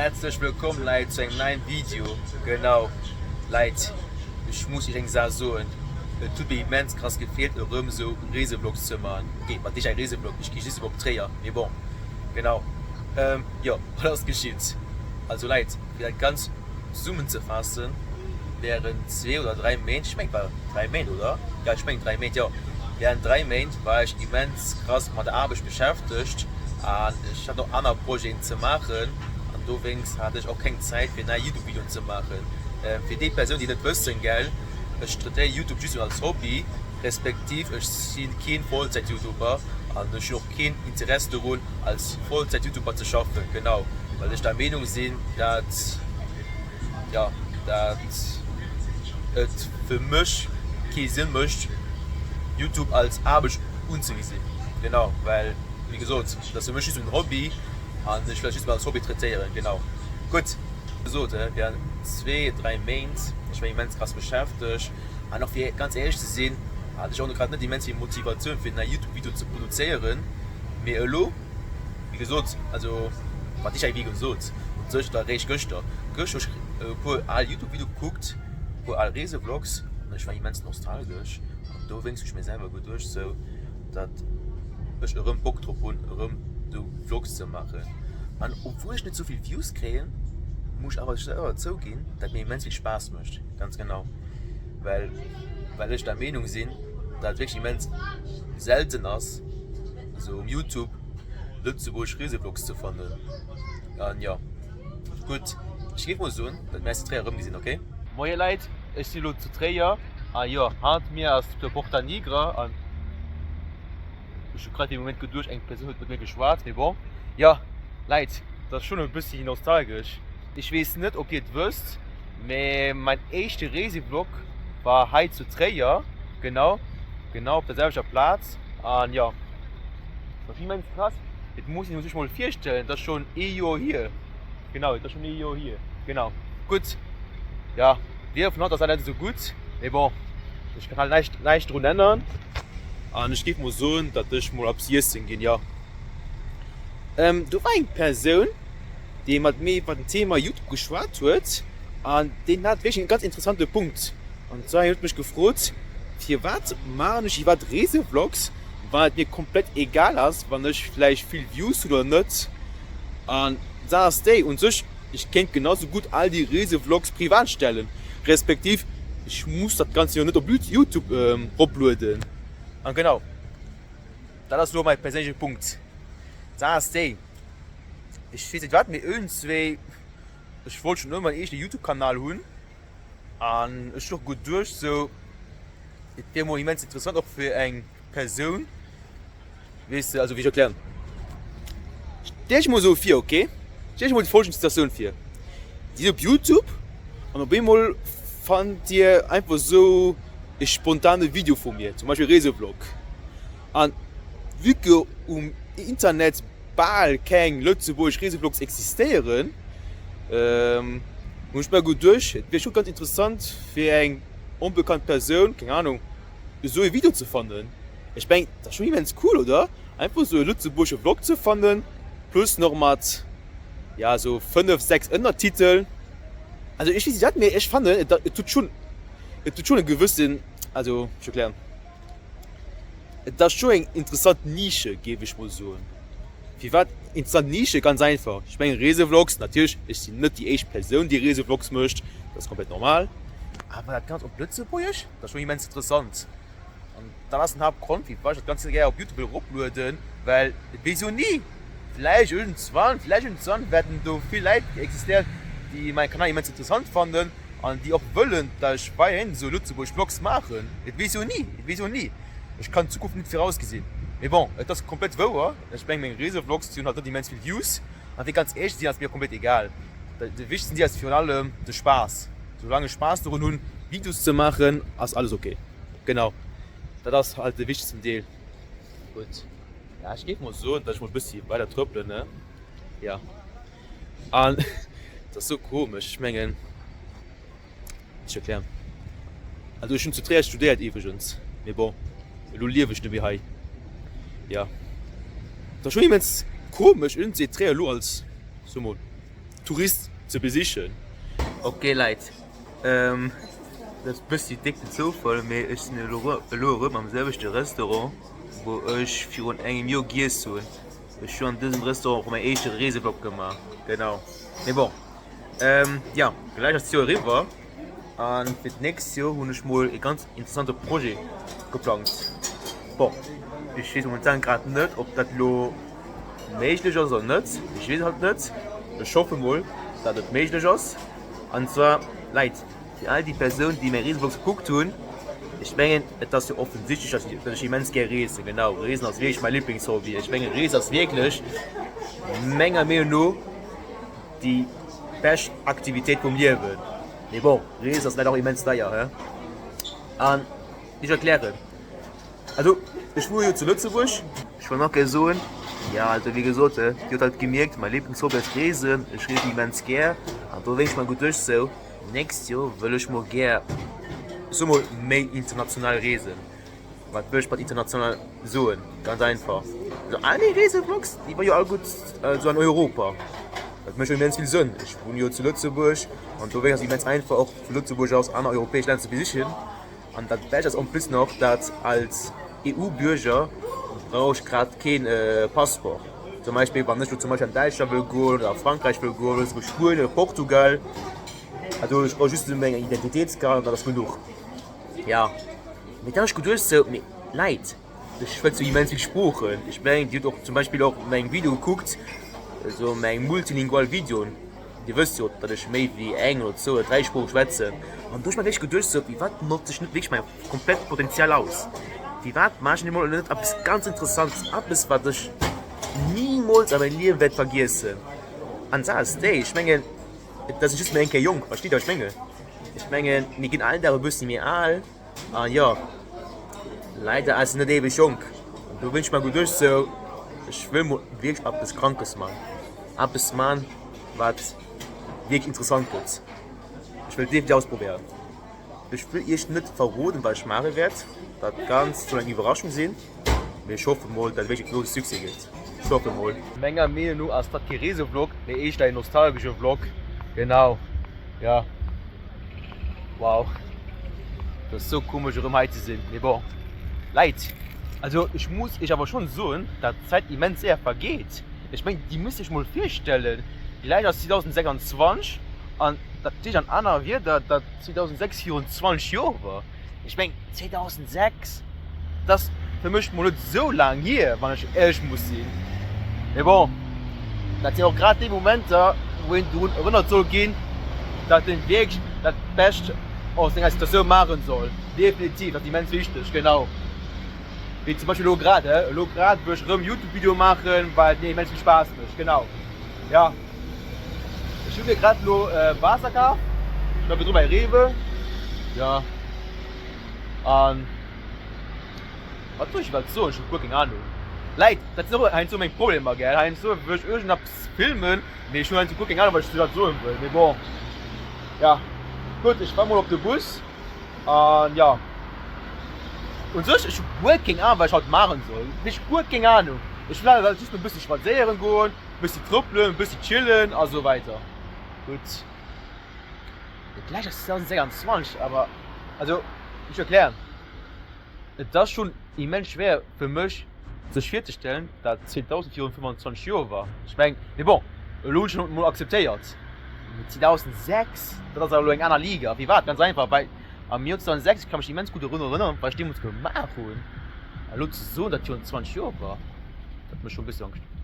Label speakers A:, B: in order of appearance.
A: Häerzlech wëllkomm Leit zu engem neien Video. Genau Leit, ech muss iech eng Saach soen, et huet mir immens krass gefeelt erëm esou Reesevlogs ze man. Ok, wat heescht eng Reesevlog, ech gi just op Tréier, mee bon genau. Jo, wat ass geschitt? Also Leit, fir dat Ganzt zesummenzefaassen, Während zwee oder dräi Méint, ech mengen et war dräi Méint, oder? Jo, ech mengen dräi Méint, jo, während dräi Méint war ech immens krass mat der Aarbecht beschäftegt an ech hat och aner Projeten ze maachen an dowéinst hat ech och keng Zäit fir nei Youtube-Videoen ze maachen. Fir déi Persounen, déi net wëssen, gell, ech traitéiere Youtube just als Hobby, respektiv ech si keen Vollzäit-Youtuber an ech hunn och keen Interesse dorun als Vollzäit-Youtuber ze schaffen, genau well ech der Meenung sinn, dat jo dat et fir mech kee Sënn mécht Youtube als Aarbecht unzegesinn, genau well wéi gesot et ass fir mech just en Hobby an ech wëll et just als Hobby traitéieren, genau. Gutt gesot, während zwee, dräi Méint, ech war immens krass beschäftegt. An och fir ganz éierlech ze sinn, hat ech och grad net immens vill Motivatioun fir nei Youtube Video ze produzéieren. Mee elo, wéi gesot, also wat ech wéi gesot, u sech da réischt gëschter, gëschter hu ech e puer al Youtube Video gekuckt, e puer al Reesevlogs an ech war immens nostalgesch an dowéinst hu ech mir selwer geduecht sou, datt ech erëm Bock drop hunn erëm sou Vlogs ze maachen. An obwuel ech net sou vill Views kréien, muss ech awer selwer zouginn, datt mir immens vill Spaass mécht. Ganz genau, well well ech der Meenung sinn, datt et wierklech immens selten ass, esou um Youtube lëtzebuergesch Reesevlogs ze fannen. An jo, gutt, ech géif mol soen, datt mir eis zu Tréier erëmgesinn, ok? Moie Leit, ech sinn elo zu Tréier a jo, hannert mir ass de Porta Nigra an ech hu grad fir e Moment geduecht, eng Persoun huet mat mir geschwat, mee bon. Jo, Leit, dat ass schonn e bëssi nostalgesch. Ech weess net, ob dir et wësst, Mee mein éischte Reesevlog war hei zu Tréier, genau, genau op der selwechter Plaz. An jo, dat ass immens krass, et muss een sech mol virstellen, et ass schonn ee Joer hier, genau, et ass schonn ee Joer hier, genau. Gutt, ja, d'Wieder vun haut ass leider net esou gutt, mee bon, ech kann halt näischt, näischt drun ännern. An ech géif mol soen, datt ech mol eppes iessen ginn, jo. Do war eng Persoun. dee mat mir iwwer den Thema Youtube geschwat huet an deen hat wierklech en ganz interessante Punkt. An zwar hien huet mech gefrot, firwat maachen ech iwwerhaapt Reesevlogs, wann et mir komplett egal ass, wann ech vläicht vill Views hunn oder net. An d'Saach ass déi, un sech, ech kéint genau sou gutt all déi Reesevlogs privat stellen, respektiv ech muss dat Ganzt jo net op Youtube eroplueden. An genau dat ass elo mäi perséinleche Punkt. D'Saach ass déi, Ech weess net wat, mee iergendzwéi, ech wollt schonn ëmmer en eegene Youtube Kanal hunn an ech hunn och geduecht sou, et wier mol immens interessant och fir eng Persoun, weess de, also wéi ech erklären, stell dech mol sou vir, ok, stell dech mol déi folgend Situatioun vir, Dir sidd op Youtube an op eemol fannt dir einfach sou e spontane Video vu mir, zum Beispill e Reesevlog, an vue que um Internet bal keng lëtzebuergesch Reesevlogs existéieren, hunn ech mer geduecht, et wier scho ganz interessant fir eng onbekannt Persoun, keng Ahnung, esou e Video ze fannen. Ech mengen, dat ass schonn immens cool, oder? Einfach esou e lëtzebuergesche Vlog ze fannen, plus nach mat, ja, esou 5, 6 Ënnertitel. Also ech weess net wat, mee ech fannen, et huet schonn, et huet schonn e gewëssen, also, ech erklären. Et ass scho eng interessant Nische, géif ech mol soen. Firwat interessant Nische? Ganz einfach, ech mengen Reesevlogs, natierlech, ech sinn net déi éischt Persoun, déi Reesevlogs mécht, dat ass komplett normal, awer dat Ganzt op Lëtzebuergesch, dat ass scho immens interessant. An dat ass den Haaptgrond, firwat ech dat Ganzt gär op Youtube wëll eroplueden, well et weess jo ni, vläicht iergendzwann, vläicht iergendzwann wäerten do vill Läit existéieren, déi mäi Kanal immens interessant fannen an déi och wëllen, dat ech weiderhin esou lëtzebuergesch Vlogs maachen. Et weess jo ni, et weess jo ni. Ech kann d'Zukunft net virausgesinn. Mee bon, et ass komplett wouer, ech meng meng Reesevlogs déi hunn halt net immens vill Views an fir ganz éierlech ze sinn ass mir komplett egal. De wichtegsten ass virun allem de Spaass. Soulaang ech Spaass dorun hunn Videos ze maachen ass alles ok. Genau dat ass halt de wichtegsten Deel. Gutt, ja ech géif mol soen dat ech mol bëssi weider trëppelen ne, ja an et ass sou komesch, ech mengen. Ech erklären. Also ech hunn zu Tréier studéiert iwwregens, mee bon, elo liewe ech net méi hei. Jo, et ass schonn immens komesch iergendwéi Tréier elo als, so mol, Tourist ze besichen. Ok Leit, dat ass bëssi déck den Zoufall, mee ech sinn elo erëm am selwechte Restaurant wou ech virun engem Joer giess hunn. Ech hunn an dësem Restaurant och mäin éischte Reesevlog gemaach, genau. Mee bon, jo, gläich ass d'Joer eriwwer an fir d'nächst Joer hunn ech mol e ganz interessante Projet geplangt. Bon, ech weess momentan grad net, ob dat elo méiglech ass oder net, ech weess et halt net. Ech hoffe mol, dat et méiglech ass. An zwar, Leit, fir all déi Persounen, déi mäi Reesevlog gekuckt hunn, ech mengen, et ass jo offensichtlech, dass ech, dass ech immens gär reesen. Genau, Reesen ass wierklech mäi Liblingshobby. Ech menge Reesen ass wierklech menger Meenung no déi bescht Aktivitéit vum Liewen. Mee bon, Reesen ass leider och immens deier, he? An ech erklären. Also ech wuere jo zu Lëtzebuerg. Ech wëll nach gär soen, jo also wéi gesot, dir hutt alt gemierkt, mäi Liblingshobby ass Reesen, ech reesen immens gär an do wéinst mer geduecht sou, nächst Joer wëll ech mol gär, ech soe mol, méi international reesen. Wat wëll ech mat international soen? Ganz einfach, also all meng Reesevlogs, déi war jo all gutt sou an Europa. Dat mécht jo immens vill Sënn, ech wunn jo zu Lëtzebuerg an dowéinst ass et immens einfach och vu Lëtzebuerg aus aner europäesch Länner ze besichen. An dat Bescht ass en plus nach, dat als EU-Bürger brauch ech grad keen Passeport. Zum Beispill wann ech lo zum Beispill an Däitschland wëll goen oder a Frankräich wëll goen oder souguer Spuenien oder Portugal, also ech brauch just meng Identitéitskaart an dat ass genuch. Jo, mee dann hu ech geduecht sou, mee Leit, ech schwätze jo immens vill Sproochen. Ech mengen dir hutt och zum Beispill och meng Videoe gekuckt, also meng multilingual Videoen. Dir wësst jo, datt ech méi wéi eng oder zwou oder dräi Sprooche schwätzen. An do hu ech mer wierklech geduecht, sou, Firwat notze ech net wierklech mäi komplett Potenzial aus? Firwat maache ech emol net eppes ganz Interessantes, eppes, wat ech nimools a mengem Liewe wäert vergiessen? An d'Saach ass déi, ech mengen, et ass ee just méi eng Kéier jonk, versteet Dir, wat ech mengen? Ech mengen, mir ginn all Dag e bëssi méi al. An jo, leider ass en net éiweg jonk. An do hunn ech mer geduecht sou, ech wëll mol wierklech eppes Krankes man. Eppes man, wat wierklech interessant gëtt. Ech wëll definitiv ausprobéieren. Ech wëll iech net verroden, wat ech maache wäert. Dat Ganzt soll eng Iwwerraschung sinn. Mee ech hoffe mol, dat et wierklech e grousse Succès gëtt. Ech hoffe mol. Menger Meenung no ass dat kee Reesevlog, mee éischter en nostalgesche Vlog. Genau, jo. Wow, dat ass sou komesch erëm hei ze sinn, mee bon Leit, also ech muss iech awer schonn soen, dat d'Zäit immens séier vergeet. Ech mengen dir musst iech mol virstellen, gläich ass 2026 an dat heescht an aner Wierder, dat 2006 virun 20 Joer war. Ech mengen 2006, dat ass fir mech mol net esou laang hier, wann ech éierlech muss sinn. Mee bon, dat sinn och grad déi Momenter, wou een drun erënnert soll ginn, datt een wierklech dat Bescht aus senger Situatioun maachen soll. Definitiv, dat ass immens wichteg, genau. Wéi zum Beispill elo grad, elo grad wou ech erëm Youtube-Videoe maachen, well et mir immens vill Spaass mécht, genau, jo. Ech hu mir grad elo Waasser kaf, ech war virdru bei Rewe, jo, an wat soll ech iwwerhaapt soen, ech hu guer keng Ahnung. Läit, dat sinn och heiansdo meng Problemer, gell, heiansdo wëll ech iergendeppes filmen, mee ech hunn heiansdo guer keng Ahnung, wat ech iwwerhaapt soen wëll, mee bon, ja, gutt, ech war mol op de Bus an jo, u sech, ech hu guer keng Ahnung, wat ech haut maachen soll, wierklech guer keng Ahnung. Ech wëll awer just e bësse spadséieren goen. Bëssi trëppelen, bëssi chillen a sou weider. Gutt, gläich ass 2026, awer also ech erklären, et ass schonn immens schwéier fir mech sech virzestellen, dat 2025 Joer war. Ech meng, mee bon, elo hunn ech et mol akzeptéiert, mee 2006, dat ass awer elo eng aner Liga. Firwat? Ganz einfach, well am Joer 2006, ech ka mech immens gutt dorun erënneren, wat ech deemools gemaach hunn, a elo ze soen, dat virun 20 Joer war, dat mécht schonn e bëssi Angscht.